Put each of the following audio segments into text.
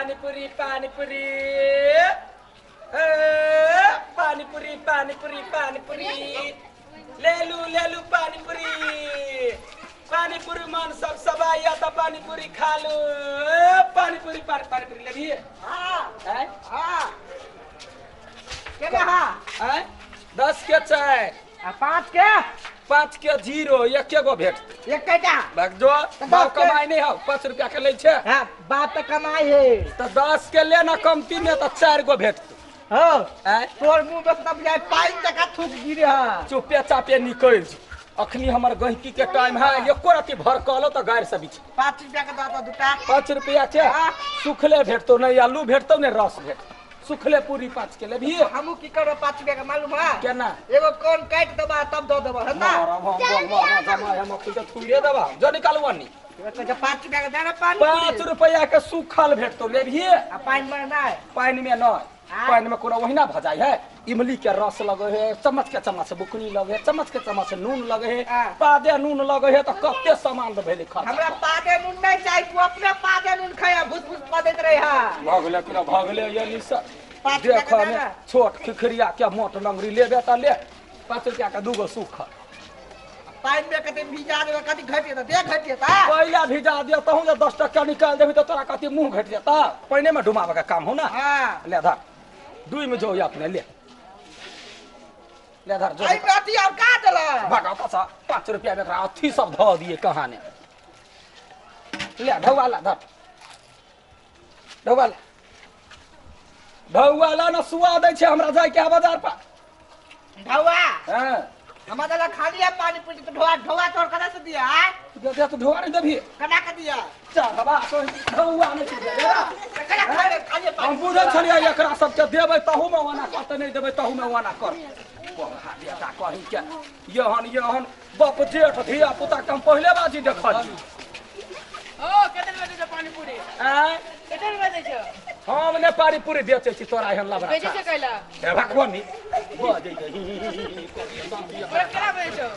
पानीपुरी पानीपुरी ए पानीपुरी पानीपुरी पानीपुरी ले लू पानीपुरी पानीपुरी मन सब सब आया त पानीपुरी खा लू पानीपुरी पानीपुरी लेबी। हां हैं हां केना हां हैं 10 के 4 आ 5 के 5 के 0 एक गो भेट एकटा भाग जो बाप कमाई नहीं हो 5 रुपया के लै छे। हां बाप त कमाई है त 10 के ले ना कमती में त 4 गो भेट। हां हैं तोर मुंह में सब जाय 5 टका थूक गिरे हां चुपे चापे निकल अखनी हमर गहिकी के टाइम है एको राती भर कहलो त गार से बीच 5 रुपया के दऽ दूटा 5 रुपया के सुखले भेटतो नहीं आलू भेटतो नहीं रस भेट सुखले पूरी 5 के लेबी। हमू की करब 5 रुपया के मालूम है केना एगो कोन काट देबा तब दऽ देबा है ना हम अखनी त थुइरे देबा जो निकालबो नी तो 5 रुपया के देना पानी 5 रुपया के सुखल भेटतो लेबी आ पानी में नहीं पानी में नहीं पानी में कोनो ओहिना भ जाय है इमली के रस लगे है चम्मच के चम्मच बुकनी लगे है चम्मच के चम्मच नून लगे है पादे नून लगे है त कते सामान भेले खर्चा। हमरा पादे नून नहीं चाहिए तू अपने पादे नून खाया भूस भूस पा देत रहे है भगले कि भगले ये निशा देखो में छोट खिखरिया के मोट लंगरी लेबे त ले 5 रुपया के दूगो सूखल पानी में कते भिजा देबे कति घट जेता दे घट जेता पहला भिजा दिया तहु जे 10 टका निकाल देबी त तोरा कति मुंह घट जेता पानी में डुमावे के काम हो ना। हां ले धर दुई में जो अपने ले ले धर जो आई अथी और का देला भगा पैसा 5 रुपया में एकरा अथी सब ध दिए कहाने ले ढौवाला धर ढौवाला ढौवाला न सुआ दै छै हमरा जाय के बाजार पर ढौवा। हां हमरा देला खाली है पानी पूरी तो ढौवा ढौवा तोर कना से दिया दे दे तो ढौवा नहीं देबी कना के दिया चल बाबा तो ढौवा नहीं दिया कना खाली खाली हम बुझल छलियै एकरा सब के देबै तहु में ओना करते नहीं देबै तहु में ओना कर बहा बेटा कही के यहन यहन बाप जेठ धिया पुता के हम पहिले बाजी देखल ओ केते रुपया दै छौ पानी पूरी आय केते रुपया दै छौ हम ने पानी पूरी बेचै छी तोरा एहन लबरा बेचै छै कैला ए भगवानी बजै छै तोरा केना बेचै छौ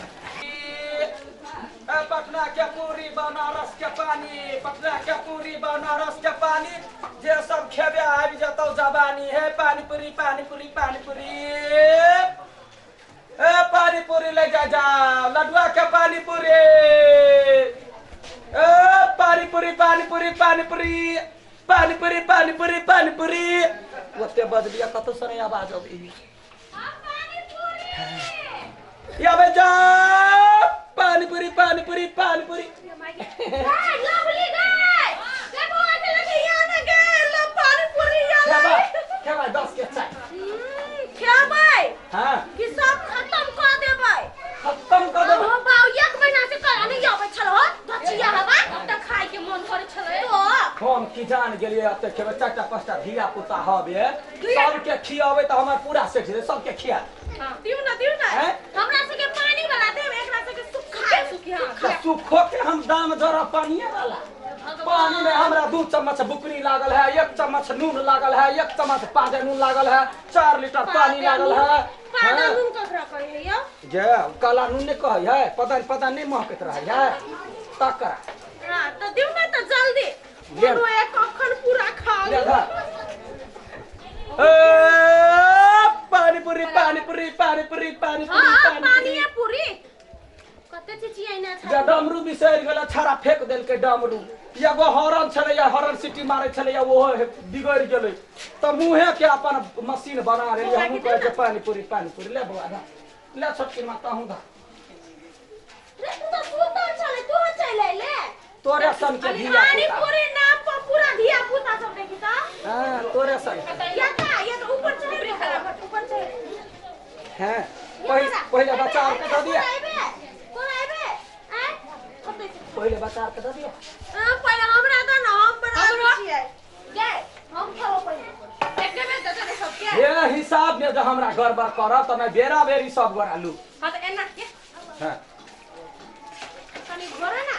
ए पटना के पूरी बनारस के पानी पटना के पूरी बनारस के पानी जे सब खेबे आबि जतौ जवानी हे पानी पूरी पानी पूरी पानी पूरी ए पानी पूरी ले जा जाओ लडुआ के पानी पूरी ए पानी पूरी पानी पूरी पानी पूरी पानी पूरी पानी पूरी पानी पूरी ओते बजलिया कतौ सरे आवाज अबै पानी पूरी या बे जा पानी पूरी पानी पूरी पानी पूरी लवली गए देखो आके लगे यहाँ ना गए लो पानी पूरी या खेबा खेबा 10 के 4 खेबै हां कि सब खत्म कर देबै खत्म कर देबै हम बाऊ एक महीना से करा नहीं आबै छल हो दचिया हवा त खाय के मन करे छलै हो हम की जान गेलियै एते खेबै 4टा 5टा धिया पुता हबे सबके खियाबै त हमर पूरा सेठ जे सबके खिया दिउ ना दिउ ना हमरा सबके पानी वाला देब एकरा सबके सुखा सुखी सुखो के हम दाम जरा पानिए वाला पानी में हमरा 2 चम्मच बुकनी लागल है 1 चम्मच नून लागल है 1 चम्मच पादे नून लागल है 4 लीटर पानी लागल है पादा नून ककरा कहै है यो जे काला नून नहीं कहै है पता पता नहीं महकत रहै है तकरा हां त दिउ ना त जल्दी मोनो एक अखन पूरा खा ले ए पानी पूरी पानी पूरी पानी पूरी पानी पूरी हां पानी पूरी कते चिचियाइना छ जे डमरू बिसरि गेल छड़ा फेक देलकै डमरू एगो हॉर्न छलै या हॉर्न सिटी मारै छलै या ओहो बिगड़ि गेलै त मुहे के अपन मशीन बना लेलियै हमहूँ कहै छै पानी पूरी पानी पूरी ले बौआ धा ले छोटकी माता हूँ धा रे तू त सुतल छलै तू चलि अइले तोरे सन के धिया पानी पूरी नाम पर पूरा धिया पुता सब देखी त हां तोरे सन या का या त ऊपर चढ़ ऊपर चढ़ हां पहिले बच्चा और के द दिया कोन आइबे आय पहिले बच्चा और के द दिया हां पहिले हमरा द न हम बना छियै गे हम खेलो पहिले एके बेर द दे सबके ये हिसाब में जो हमरा गड़बड़ करब त मैं बेरा बेरी सब गोरा लू हां त एना के हां कनी घोरे ना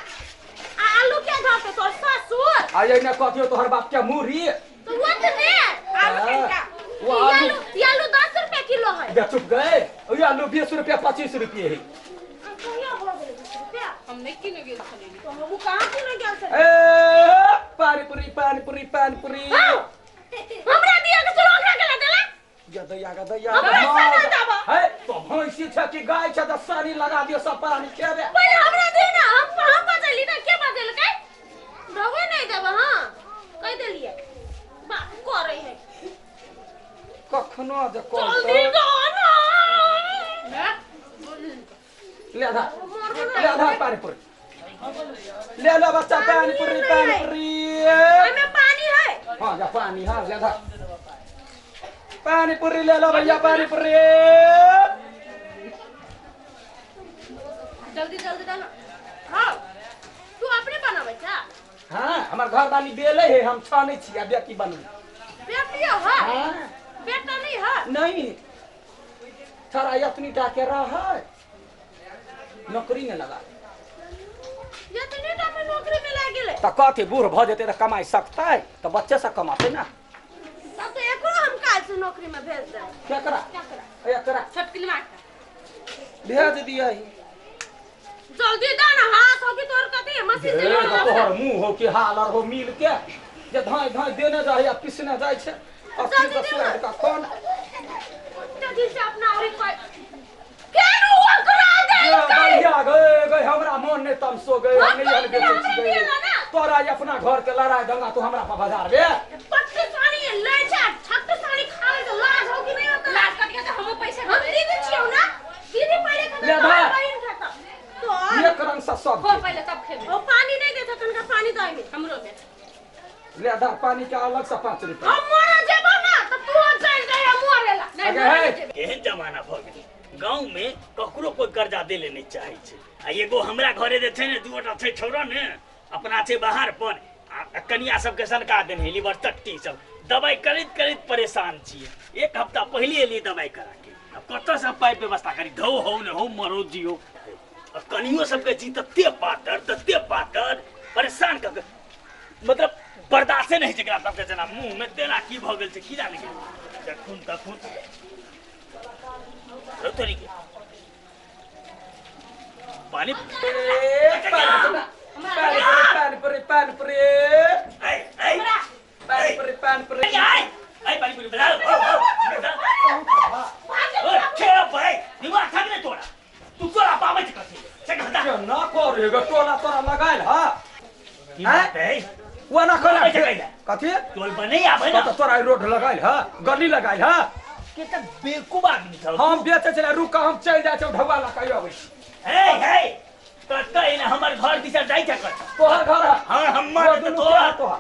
आलू के घर पे तोर ससुर आ ये ने कहतियो तोहर बाप के मुरी तो वो त ने आलू के का वो आलू आलू 10 रुपया किलो है बे चुप गए ये आलू 20 रुपया 25 रुपये है कहिया हो गेलै 20 रुपया हम नहीं किने गेल छलियै तो हम कहां किने गेल छलियै ए पानी पानीपुरी पानीपुरी पानीपुरी हमरा दिया के चलो ओकरा के देला या दैया का दैया है तो भैंसी छ कि गाय छ त सानी लगा दियो सब पानी खेबे पहिले हमरा दे ना हम बचली ना के बदल के रवे नहीं देब। हां कह देलिए बा करे है कखनो जे कर जल्दी दो ना ले आधा पानीपुरी ले लो बच्चा पानीपुरी पानीपुरी एमे पानी है। हां जा पानी हां ले आधा पानीपुरी ले लो भैया पानीपुरी जल्दी जल्दी डालो। हां तू अपने बनाबै छा? हां हमर घर वाली बेले है हम छानै छी आ बेटी बनबै बेटी है। हां बेटा नहीं है। नहीं थारा इतनी टा के रह है नौकरी ने लगा इतनी टा में नौकरी में लाग गेलै त कथि बूढ़ भ जेतै त कमाई सकतै त बच्चे से कमाते ना तब तो एकरो हम काल से नौकरी में भेज दे। क्या करा एकरा छोटकी मार भेज दिया ही जल्दी दा ना हाथ हो कि तोर कथि मशीन से तोहर मुंह हो कि हाल और हो मिल के जे धाई धाई देने जाय आ पिसने जाय छै अथी के स्वाद का कोन जल्दी से अपना और कोई केनु ओकरा दे भैया गए गए हमरा मन ने तमसो गए नहीं हल बेचै छी तोरा अपना घर के लड़ाई दंगा तू हमरा पर बाजार बे पट्टी सानी ले जा छट्टी सानी खावे तो लाज हो कि नहीं होता लाज कट के तो हम पैसा हम दीदी छियो ना दीदी पहिले ले खाता भाई। बहिन खाता तो एक रंग से सब हो पहिले तब खेबे ओ पानी नहीं देता कनका पानी दो एमे हमरो में ले आधा पानी के अलग से 5 रुपया हम मर जेबो ना त तू चल जाय हम मरेला नहीं अगे मरे है। जेबे। केहन जमाना भऽ गेलै गाँव में ककरो कोई कर्जा दे ले नहीं चाहे छै आ एगो हमरा घरे जे छै ने दूटा छै छौड़ा ने अपना छै बाहर पर आ कनिया सबके सनका देने लीवर टट्टी सब दवाई करैत करैत परेशान छियै। एक हफ्ता पहिले एलियै दवाई करा के अब कतऽ से पाइ व्यवस्था करी धौ हौ ने हौ मरो जियो आ कनियो सबके जी तते पातर परेशान कऽ के मतलब बर्दाश्ते नहि छै एकरा सबके जेना मुँह में तेना की भऽ गेल छै की जाने गेल जखन तखन तोरी के पानी पानीपुरी पानीपुरी ऐ ऐ पानीपुरी पानीपुरी ऐ ऐ पानीपुरी बना ओ खे भाई दिमाग थाक ने तोरा तू तोरा पाबै छै कथि से घटा ना करेगा टोला तोरा लगाइल हा की बात है वो ना आबै छै खोला कैला? कथि टोल पर नहीं आबै ना तो तोरा रोड लगाइल हा गली लगाइल हा के त बेवकूफ आदमी छौ हम बेचे छले रुक हम चल जाइ छौ ढौआ लऽ अबै छी। हे हे कत एना हमर घर दिशा जाइ छै कत तोहर घर है हां हमर वो त दुनू तोरा के तोहर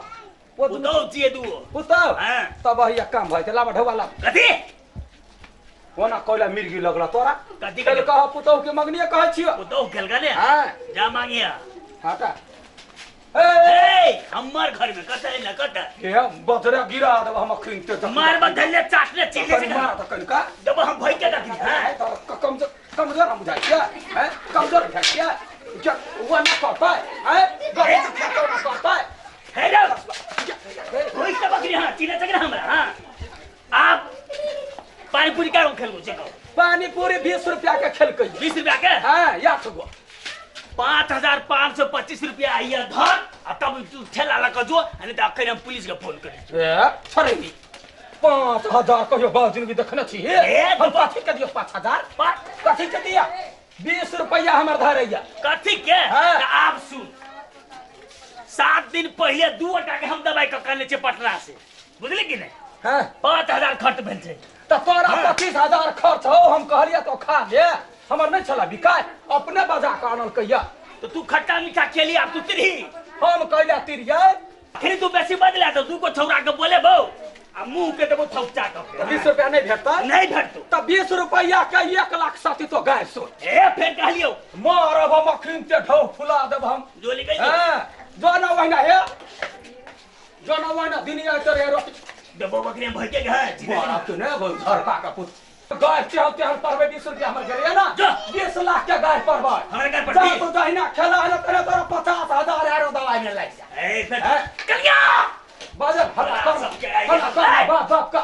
वो दुनू पुतौ छियै दुओ पुतौ हां तब हिया काम भइ लाब ढौआ लाब कथि ओना कोइला मिर्गी लगला तोरा कथि कल कह पुतौ के मगनिए कहै छियो पुतौ गेल गने हां जा मांगिया हटा ए ए हमर घर में कत एना कत हे बजरा गिरा देब हम अखन ते मार बदले चाटले चिल्ले से मार त कनिका जब हम भई के देखी हां कमजोर कमजोर हम बुझाइ छियै हैं कमजोर बुझाइ छियै क्या वो ना करतै हैं गरे से ना करतै हे रे होई त बकरी हां चिल्ले चकरा हमरा हां आप पानीपुरी का खेलबो छै कहू पानीपुरी 20 रुपया के खेलकै 20 रुपया के हां 8 गो 5525 रुपया आइया धर आ तब तू ठेला लऽ कऽ जो आ नहीं तऽ अखन हम पुलिस के फोन करै छी। ए छोड़े 5000 कहियो बाल जिंदगी देखने छी ए, हम कथी के दियो 5000 कथी के दिया 20 रुपया हमर धरैया कथी के हाँ। तऽ आब सुन 7 दिन पहिले 2 टा के हम दवाई कऽ के अनने छियै पटना से बुझली कि नहीं हां 5000 खर्च भेल छै त तोरा 25000 खर्च हो हम कहलियै तो खा ले हमर नहीं छला बिकाय अपने बजा के आनल कहिया तो तू खट्टा मीठा खेली आब तू तिरही हम कहलिया तिरियै फिर तू बेसी बजला तो दू को छौड़ा के बोले बौ आ मुंह के देबो थौचा के 20 रुपया नहीं भेटतै नहीं भेटतो त 20 रुपया के 1 लाख साथी तो गाय सुन ए फेर कहलियो मारब हम अखन ते ढौ फुला देब हम जो लिखै हां जो ना वहिना हे जो ना वहिना दुनिया तोरे रोटी देबो बकरी हम भइके के है मारब के ने झरका के पुत गाय तेहन तेहन परबै 20 रुपया हमर गेलैया ना जा। 20 लाख के गाय परबै हमरा गाय जा परती तू जहिना खेला है तेरे तोरा 50000 आरो दवाई में लागि जा ए फेर हैं? कलिया बाजल हल्ला कर सबके आइ हल्ला कर बाप बाप का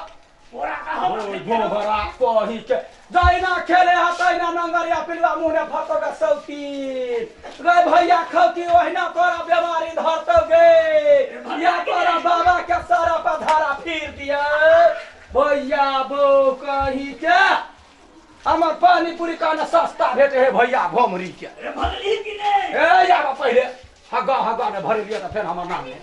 तोरा का हम ओय गोबरा पही के जहिना खेले हा तहिना नंगरिया पिलवा मुँह ने फटो के सौती रे भैया खौती ओहिना तोरा बीमारी धरतौ गे या तोरा भैया बो कहीं के हमर पानी पूरी कहना सस्ता भेटे है भैया भोमरी के। अरे भरली कि नहीं? ए यार पहिले हगा हगा ने भरे लिया त फेर हमर नाम ने।